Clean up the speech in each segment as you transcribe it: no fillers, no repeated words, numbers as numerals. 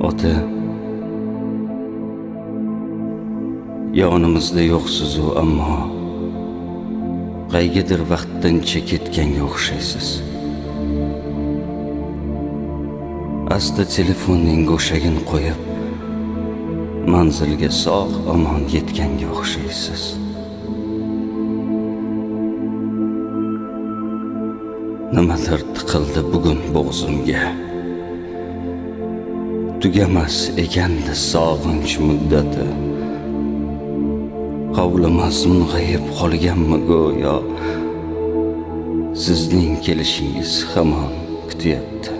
Ota, yonimizda yo'qsiz-u, ammo qaygadir vaqtincha ketganga o'xshaysiz. Asta telefonning go'shagini qo'yib, manzilga sog' omon yetganga o'xshaysiz. Nimadir tiqildi bugun bo'g'zimga. Tugamas ekandi sog'inch muddati. Hovlimiz mung'ayib qolganmi go'yo, sizning kelishingiz hamon kutyapti.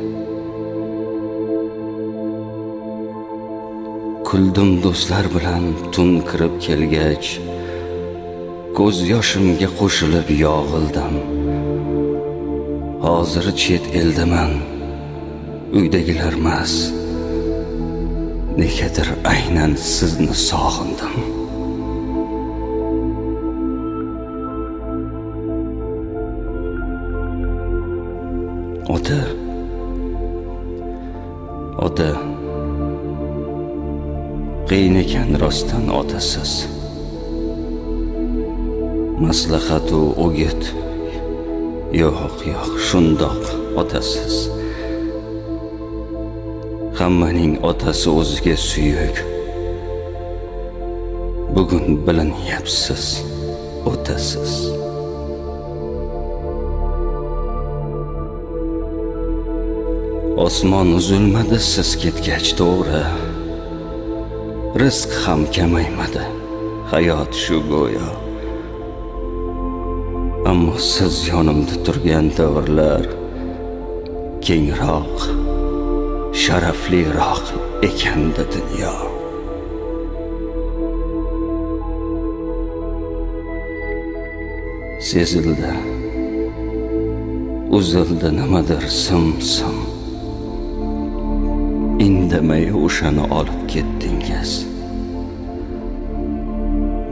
Kuldim do'stlar bilan tun kirib kelgach, ko'z yoshimga qo'shilib yog'ildim. Hozir chet eldaman, uydagilarmas, negadir aynan sizni sog'indim. Ota, ota, qiyin ekan rostdan otasiz. Maslahatu o'git, yo'q, yo'q, shundoq otasiz. Hammaning otasi o'ziga suyuk. Bugun bilinyapsiz, otasiz. Osmon uzilmadi siz ketgach, to'g'ri. Rizq ham kamaymadi, hayot shu go'yo. Ammo siz yonimda turgan davrlar kengroq, sharafliroq ekandi dunyo. Sezildi, uzildi nimadir sim-sim. Indamay o'shani olib ketdingiz.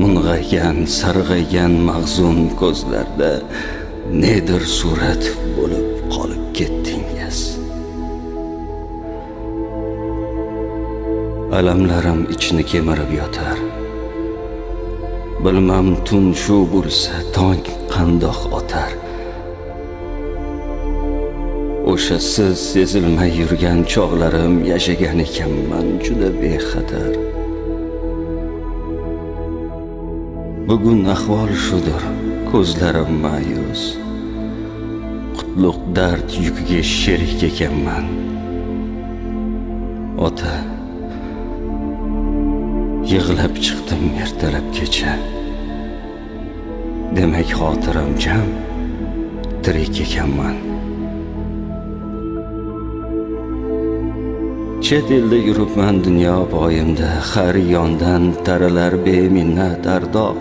Mung'aygan, sarg'aygan mahzun ko'zlarda nedir surat bo'lib qolib ketdingiz. Alamlarim ichini kemirib yotar. Bilmam tun shu bo'lsa, tong qandoq otar. O'sha siz sezilmay yurgan chog'larim yashagan ekanman juda bexatar. Bugun ahvol shudir, ko'zlarim ma'yus. Qutlug' dard yukiga sherik ekanman. Ota, yig'lab chiqdim ertalabgacha. Demak xotiram jam, tirik ekanman. Chet elda yuribman dunyo boyimda, har yondan taralar beminnat ardoq.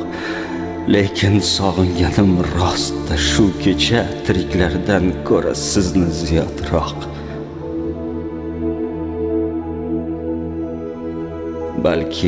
Lekin sog'inganim rostda shu kecha tiriklardan ko'ra sizni ziyodroq. Balki